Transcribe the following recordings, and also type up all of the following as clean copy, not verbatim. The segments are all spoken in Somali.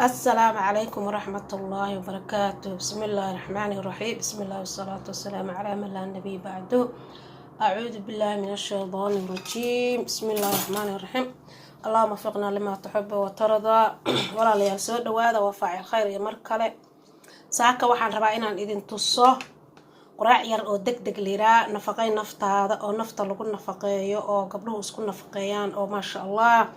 Asalaamu calaykum waraxmat ullaahi wabarakaatu. Bismi illaahi raxmaani raxiim. Bismi illahi wasalaatu wasalaamu calaa man laa nabiy bacdu. Acuudu billahi min ashaydaani rajiim. Bismi illaahi raxmaani raxiim. Allahuma wafiqnaa limaa tuxibu watardaa. Walaalayaal, soo dhawaada, waa faacil khayr iyo mar kale. Saaka waxaan rabaa inaan idin tuso quraac yar oo deg deg liraa, nafaqay naftaada oo nafta lagu nafaqeeyo oo gabdhuhu isku nafaqeeyaan oo maasha Allah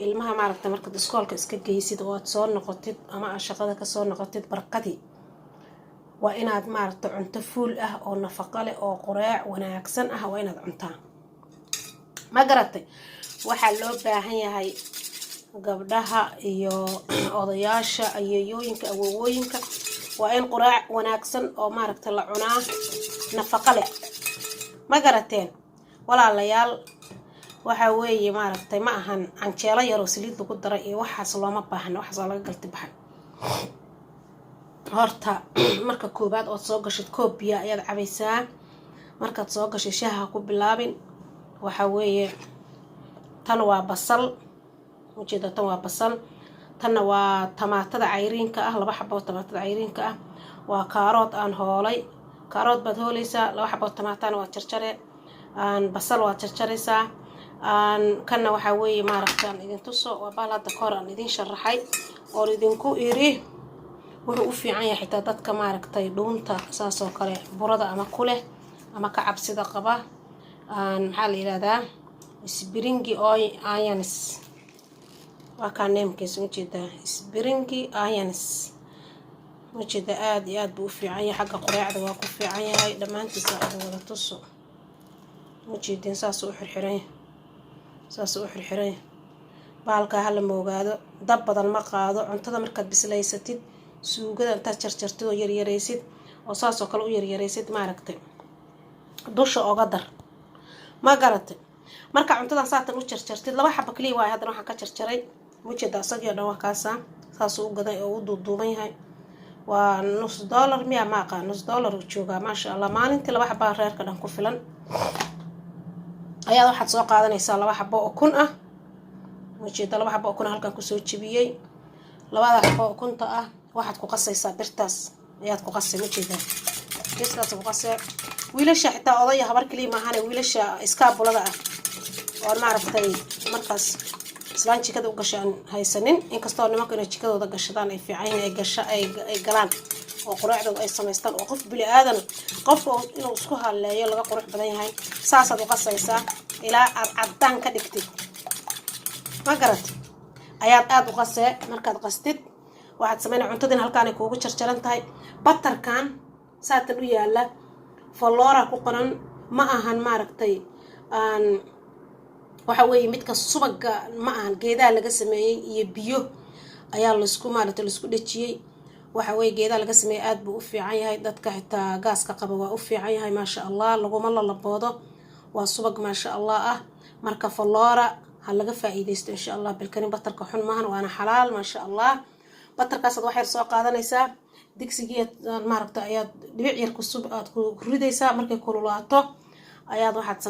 ilmaha maaragta markaad iskoolka iska geysid oo aad soo noqotid ama aad shaqada kasoo noqotid barqadii, waa inaad maaragta cunto fuul ah oo nafaqo leh oo qureec wanaagsan ah waa inaad cuntaa. Ma garatay? Waxaa loo baahan yahay gabdhaha iyo odayaasha, ayeeyooyinka, awowooyinka, waa in quraac wanaagsan oo maaragta la cunaa, nafaqo leh. Ma garateen, walaalayaal? Waxa weeye maaragtay ma ahan canjeelo yaroo saliid lagu daray iyo waxaas looma baahna, waxaas waa laga galti baxay. Horta marka koobaad ood soo gashid, koob biya ayaad cabaysaa. Markaad soo gashay, shaaha ku bilaabin. Waxa weeye tan waa basal, ujeeda? Tan waa basal, tanna waa tamaatada cayriinka ah, laba xaboo tamaatada cayriinka ah. Waa kaarood aan hoolay. Kaarood baad hooleysaa, laba xaboo tamaatana waad jarjare, aan basal waad jarjaraysaa. Aan kanna waxaa weeye maaragta aan idin tuso, waa baal hadda kahor aan idin sharaxay oon idinku iri wuxuu u fiican yahay xitaa dadka maaragtay dhuunta saas oo kale burada ama kuleh ama ka cabsida qaba. Aan maxaa la yihahdaa? Spring onions waa kaa neemkiisa, ujeedaa? Spring onions, ujeeda? Aada iyo aad buu u fiican yahay, xagga qureecda waa ku fiican yahay. Dhammaantiisa idin wada tuso. Ujeedin? Saasuu u xirxiran yahay, saasuu u xirxiran yahay. Bahalkaa hala moogaado, dab badan ma qaado. Cuntada markaad bislaysatid, suugada intaad jarjartid oo yaryaraysid oo saasoo kale u yaryaraysid, maaragtay, dusha oga dar. Ma garatay? Marka cuntadan saatan u jarjartid, laba xaba kaliya waayo. Haddana waxaan ka jarjaray, mujeeda, isagii o dhan waa kaasa, saasuu u gaday oo u duuduuban yahay. Waa nus dollar miya? Ma aqaan, nus dollar uu joogaa. Maasha Allah, maalintii laba xabaa reerka dhan ku filan. Ayaad waxaad soo qaadanaysaa laba xabo oo kun ah. Ujeeda? Laba xabo oo kun ah halkan kusoo jebiyey. Labada xabo oo kunta ah waxaad ku qasaysaa birtaas ayaad ku qasay. Majeedaa? Birtaas ku qasay. Wiilasha xitaa, odaya habar kaliya maahane, wiilasha iskaabulada ah oo maaragtay markaas islaan jikada u gasha aan haysanin, inkastoo nimanku inay jikadooda gashadaan ay fiican yihiin, ay gasha ay galaan oo qureecdooda ay samaystaan oo qof bili aadan qofka inuu isku halleeyo laga qurux badan yahay. Saasaad u qasaysaa ilaa aad caddaan ka dhigtid. Ma garat? Ayaad aada u qasee. Markaad qastid, waxaad sameynaya cuntadiina halkaanay kuugu jarjaran tahay. Butterkan saatan u yaala, Flora ku qoran, ma ahan maaragtay aan waxa weeye midka subaga ma ahan. Geedaha laga sameeyey iyo biyo ayaa laisku maaragtay laisku dhejiyey. Waxa weye geedaha laga sameeyey, aada buu u fiican yahay. Dadka xitaa gaaska qaba waa u fiican yahay. Maasha Allah, laguma lalaboodo, waa subag maasha Allah ah. Marka Flora ha laga faa-iideysto insha Allah. Bilkanin butterka xun maahan, waana xalaal, maasha Allah. Butterkaasaad wax yar soo qaadanaysaa, digsigii maaragta ayaad dhibic yar kusub aad ku ridaysaa. Markay kululaato ayaad waxaad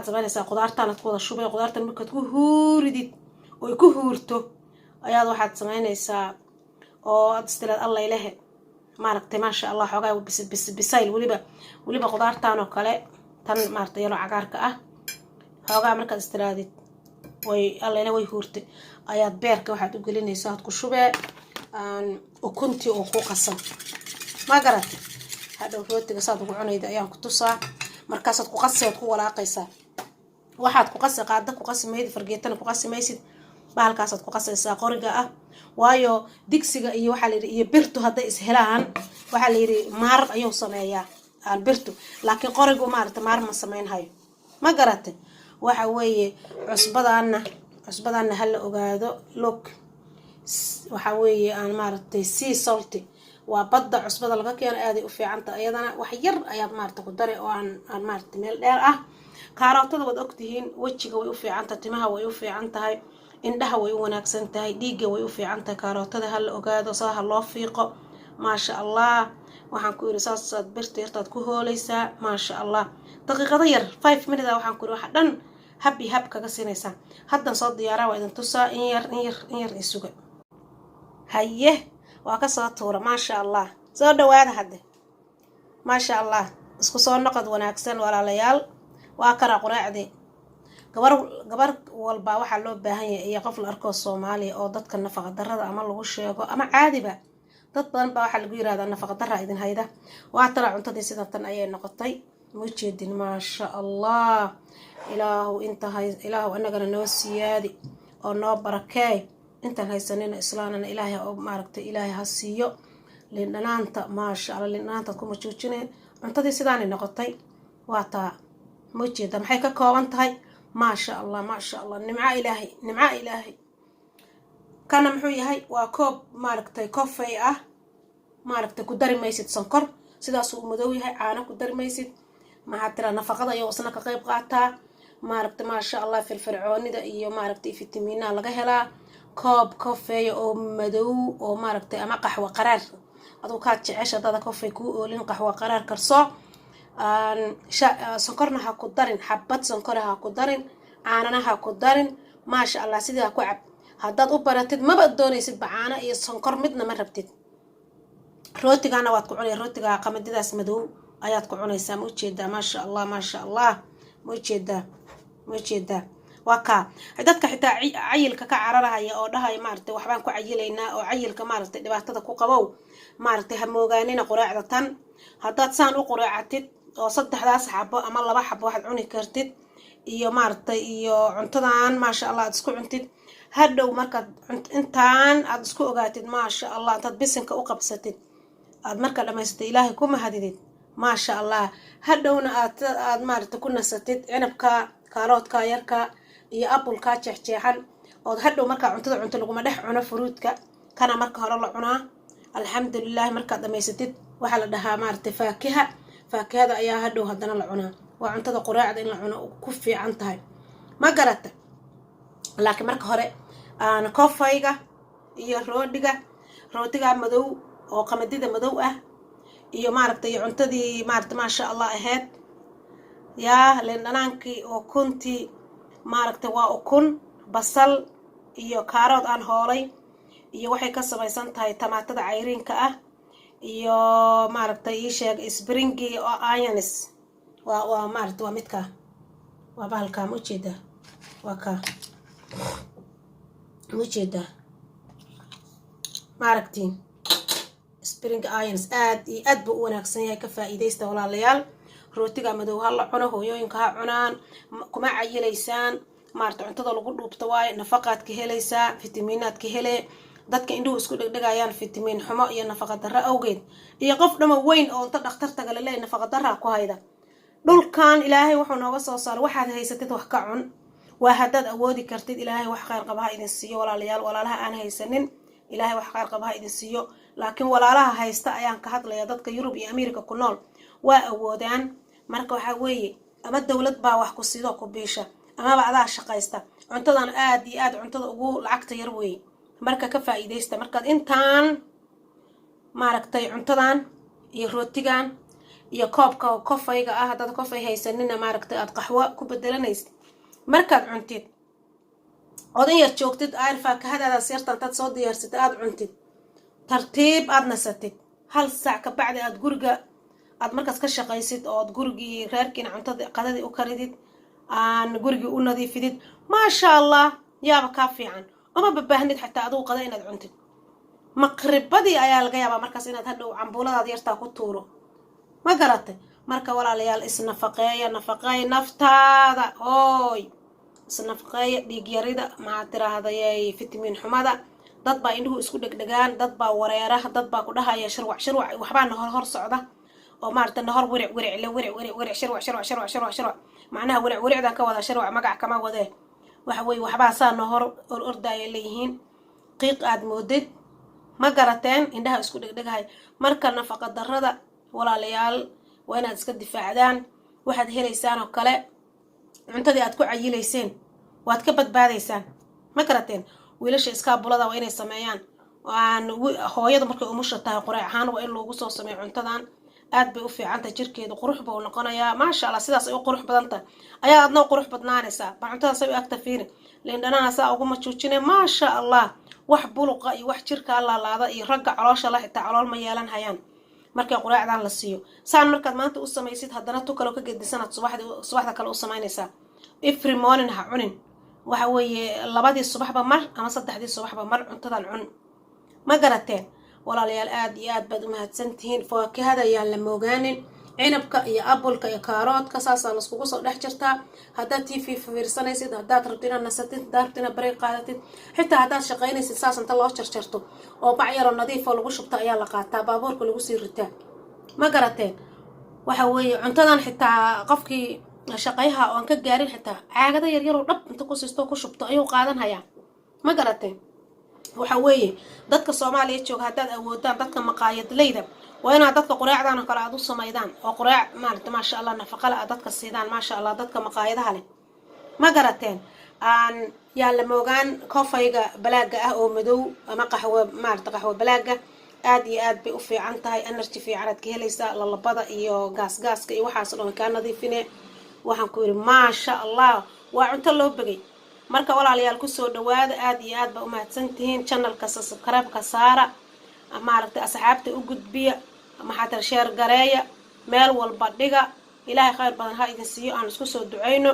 sameynaysaa qudaartaanaad ku wada shubay. Qudaartan markaad ku huuridid oo ay ku huurto, ayaad waxaad sameynaysaa oo aad istilaad allaylehe, maaragtay, maasha Allah, xoogaa bis bisayl. Weliba weliba qudaartan oo kale, tan maaragtay yalo cagaarka ah, xoogaa markaad istiraadid way alleyna way huurtay, ayaad beerka waxaad u gelinaysaa, aad ku shubee ukuntii oo ku qasan. Ma garatay? Hadhow rootiga saad ugu cunayda ayaan ku tusaa. Markaasaad ku qasi ood ku walaaqaysaa. Waxaad ku qasi, qaada ku qasi maysid, fargeetana ku qasi maysid, bahalkaasaad ku qasaysaa qoriga ah. Waayo digsiga iyo waxaa layidhi iyo birtu hadday is helaan, waxaa layidhi maar ayuu sameeyaa aan birtu, laakiin qorigu maarata maar ma sameynhayo. Ma garatay? Waxa weeye cusbadaana, cusbadaana hala ogaado. Look, waxa weeye aan maaragtay sea salt, waa badda cusbada laga keeno, aaday u fiicanta iyadana. Wax yar ayaad maarata ku dari oo aan maarata meel dheer ah. Kaarootada waad ogtihiin, wejiga way u fiican tahay, timaha way u fiican tahay, indhaha way u wanaagsan tahay, dhiigga way u fiican tahay. Kaarootada hala ogaado, saa ha loo fiiqo. Maasha Allah, waxaan ku yidhi saasaad birta yartaad ku hooleysaa. Maasha Allah, daqiiqado yar, 5 minute, waxaan ku yidhi waxa dhan habi hab kaga siinaysaa. Haddan soo diyaaraa, waa idin tusaa. In yar, in yar, in yar isuga. Haye, waa kasoo tuura. Maasha Allah, soo dhawaada hadde. Maasha Allah, isku soo noqod wanaagsan, walaalayaal. Waa kana quraacdii. Gabar gabar walba waxaa loo baahan yahay, iyo qof la arkoo Soomaaliya oo dadka nafaqa darada ama lagu sheego ama caadiba, dad badan baa waxaa lagu yirahdaa nafaqa daraa idin hayda. Waa tana cuntadii, sida tan ayay noqotay, ma jeedin? Maasha Allah. Ilaahu inta hay, Ilaahu anagana noo siyaadi oo noo barakeey. Intaan haysanina islaanana Ilaahay oo maaragtay, Ilaahay ha siiyo. Liindhanaanta, maasha Allah, liindhanaantaad kuma joojineen. Cuntadii sidaanay noqotay, waa taa, ma jeeda? Maxay ka kooban tahay? Maasha Allah, maasha Allah, nimco Ilaahay, nimco Ilaahay. Kana muxuu yahay? Waa koob, maaragtay, coffee ah. Maaragtay, ku dari maysid sonkor, sidaasuu u madow yahay. Caano ku dari maysid. Maxaa tiraa? Nafaqada ayuu isna ka qayb qaataa, maaragtay. Maasha Allah, firfircoonida iyo, maaragtay, fitamiinaha laga helaa. Koob coffee oo madow oo, maaragtay, ama qaxwo qaraar, aduu kaad jecesha. Dada coffee kuu oolin, qaxwo qaraar karso. Sonkorna ha ku darin, xabad sonkora ha ku darin, caanana ha ku darin. Maasha Allah, sidii ha ku cab. Haddaad u baratid, maba doonaysidba caano iyo sonkor midna ma rabtid. Rootigana waad ku cunay, rootiga qamadidaas madow ayaad ku cunaysaa. Ma ujeedaa? Maasha Allah, maasha Allah, ma ujeedaa? Ma ujeedaa? Waa kaa. Dadka xitaa cayilka ka cararahaya oo dhahaya, maaragtay, waxbaan ku cayilaynaa oo cayilka, maaragtay, dhibaatada ku qabow, maaragtay, ha moogaanina quraacda tan. Haddaad saan u quraacatid oo saddexdaas xabo ama laba xabo waxaad cuni kartid iyo, maaragtay, iyo cuntadan, maasha Allah, aad isku cuntid, hadhow markaad intaan aad isku ogaatid, maasha Allah, intaad bisinka u qabsatid, aad markaa dhamaysatid, Ilaahay ku mahadidid, maasha Allah, hadhowna aad maaragtay ku nasatid cinabka, kaaroodka yarka iyo apple-ka jeexjeexan, ood hadhow markaa cuntada cunto, laguma dhex cuno fruit-ka, kana marka hore la cunaa. Alxamdulilahi, markaad dhamaysatid waxaa la dhahaa, maaragtay, faakiha. Faakihada ayaa hadhow haddana la cunaa. Waa cuntada quraacda in la cuno ku fiican tahay, ma garata? Laakiin marka hore aan coffee-ga iyo roodhiga, rootiga madow oo qamadida madow ah, iyo, maaragtay, iyo cuntadii, maaragtay, maasha Allah ahayd, yaa liindhanaankii oo kuntii, maaragtay, waa ukun, basal iyo kaarood aan hoolay, iyo waxay ka samaysan tahay tamaatada cayriinka ah, iyo, maaragtay, ii sheeg, spring oo onions. Waa maaragtay, waa midka, waa bahalkaa, ma ujeedaa? Waa kaa, ma ujeedaa? Maaragtiin, spring onions aad iyo aad buu u wanaagsan yahay. Ka faa'iidaysta, walaalayaal. Rootiga madow ha la cuno, hooyooyinka ha cunaan. Kuma cayilaysaan, maarata, cuntada lagu dhuubto waayo. Nafaqaad ka helaysaa, fitamiinaad ka hele. Dadka indhuhu isku dhegdhegayaan fitamiin xumo iyo nafaqa darro awgeed, iyo qof dhama weyn oo inta dhakhtartaga laleeyahy nafaqa darraa ku hayda. Dhulkan Ilaahay wuxuu nooga soo saaray, waxaad haysatid wax ka cun, waa haddaad awoodi kartid. Ilaahay wax khayr qaba ha idin siiyo, walaalayaal. Walaalaha aan haysanin, Ilaahay wax khayr qaba ha idin siiyo. Laakiin walaalaha haysta ayaan ka hadlaya. Dadka Yurub iyo America ku nool waa awoodaan. Marka waxaa weeye, ama dowlad baa wax ku sidoo ku biisha, amaba adaa shaqaysta. Cuntadan aad iyo aad cuntada ugu lacagta yar weeye. Marka ka faa'iidaysta. Markaad intaan, maaragtay, cuntadan iyo rootigan iyo koobka coffee-ga ah, haddaad coffee haysanina, maaragtay, aad qaxwo ku bedelanaysid, markaad cuntid odan yar joogtid, ayr faakahadaadaas yarta intaad soo diyaarsatid, aada cuntid, tartiib aada nasatid, hal saac ka bacdi aad guriga aad markaas ka shaqaysid, ood gurigii reerkiina cuntada qadadii u karidid, aan gurigii u nadiifidid, maasha Allah, yaaba kaa fiican. Uma babaahnid xataa adigu qada inaad cuntid. Maqribadii ayaa laga yaabaa markaas inaad hadhow cambuuladaad yartaa ku tuuro, ma garatay? Marka walaalayaal, isnafaqeeya, nafaqeeya naftaada, hooy, isnafaqeeya. Dhiigyarida, maxaa tirahdayay, fitamiin xumada, dad baa indhuhu isku dhegdhegaan, dad baa wareera, dad baa ku dhahaya shirwac shirwac, waxbaa nahor hor socda oo, maarata, nahor wiric wiric le, wiric wiric wiric, shirwac shirwac shirwac shirwac shirwac. Macnaha wiric wiricdan ka wada, shirwac magac kama wadee. Waxa weye, waxbaa saa nahor or ordaaya leeyihiin, qiiq aad moodid, ma garateen? Indhaha isku dhegdhegahay. Marka nafaqa darrada, walaalayaal, waa inaad iska difaacdaan. Waxaad helaysaan oo kale cuntadii aad ku cayilayseen waad ka badbaadaysaan, ma garateen? Wiilasha iskaabulada waa inay sameeyaan. Aan hooyada markay umusha tahay, qoreec ahaan waa in loogu soo sameeyo cuntadan. Aad bay u fiicantahay, jirkeedu qurux buu noqonayaa. Maasha Allah, sidaas ay u qurux badan tahay ayaa adna u qurux badnaanaysaa. Bal cuntadan say u agta fiiri. Liindhanana saa uguma juujine. Maasha Allah, wax buluqa iyo wax jirkaa laalaada iyo ragga caloosha la xitaa calool ma yeelan hayaan markay quraacdan la siiyo. Saan markaad maanta u samaysid, haddana tu kaloo ka gedisanaad subaxda kale u samaynaysaa. Every morning ha cunin. Waxa weeye labadii subaxba mar ama saddexdii subaxba mar cuntadan cun. Ma garateen, walaalayaal? Aada iyo aad baad umahadsantihiin. Fawaakihada ayaan la moogaanin, cinabka iyo apple-ka iyo kaaroodka saasaa laiskugu soo dhex jirtaa. Haddaad TV fiirsanaysid, haddaad rabto inaad nasatid, haddaad rabto inaad break qaadatid, xitaa haddaad shaqaynaysid, saas inta loo jarjarto oo bac yaroo nadiifoo lagu shubto ayaa la qaataa, baabuurka lagu sii ritaa. Ma garateen? Waxa weeye cuntadan xitaa qofkii shaqayha oon ka gaarin, xitaa caagado yaryaroo dhab inta ku siisto ku shubto ayuu qaadanhayaa. Ma garateen? Waxa weeye dadka Soomaaliya jooga, haddaad awoodaan, dadka maqaayadleyda waa inaad dadka qureecdan oo kale aad u samaydaan, oo qureec maarata, maasha Allah, nafaqale aad dadka siidaan. Maasha Allah, dadka maqaayadaha leh. Ma garateen? Aan yaan la moogaan coffee-ga black-ga ah oo madow ama qaxwo, maarata, qaxwo black-ga aad iyo aad bay u fiican tahay. Energy fiican aad ka helaysaa. Lalabada iyo gaasgaaska iyo waxaas dhan kaa nadiifine. Waxaan ku yidhi, maasha Allah, waa cunto loo begay. Marka walaalayaal, kusoo dhawaada. Aad iyo aad baa umahadsantihiin. Channel-ka subscribe-ka saara, maaragtay, asxaabta u gudbiya, maxaa tira, share gareeya, meel walba dhiga. Ilaahay khayr badan ha idin siiyo. Aan isku soo ducayno,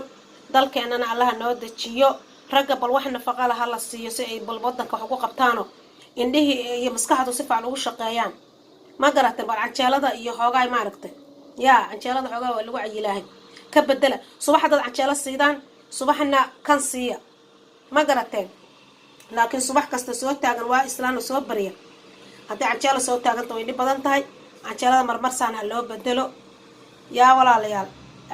dalkeenana Allaha noo dejiyo. Ragga bal wax nafaqa laha la siiyo si ay bal wadanka wax ugu qabtaano, indhihii iyo maskaxdu si fiican ugu shaqeeyaan. Ma garatay? Bal canjeelada iyo xoogaa, maaragtay, yaa canjeelada xoogaa waa lagu cayilaahay, ka bedela. Subax haddaad canjeelo siidaan, subaxna kan siiya. Ma garateen? Laakiin subax kasta soo taagan waa islaana soo barya, haddii canjeelo soo taaganta way dhib badan tahay. Canjeelada marmarsaan ha loo bedelo. Yaa walaalayaal,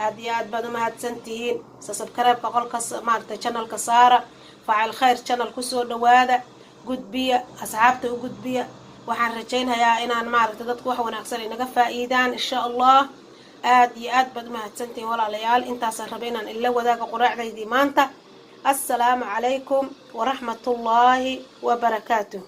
aad iyo aad baad umahadsan tihiin. Subscribe-ka qolka, maaragtay, channel-ka saara. Faacil Khayr Channel kusoo dhawaada. Gudbiya, asxaabta u gudbiya. Waxaan rajaynhayaa inaan, maaragtay, dadku wax wanaagsan ay naga faa'iidaan, insha Allah. Aad iyo aad baad umahadsantihiin, walaalayaal. Intaasaan rabay inaan ila wadaaga quraacdaydii maanta. Assalaamu calaykum waraxmatullaahi wabarakaatuh.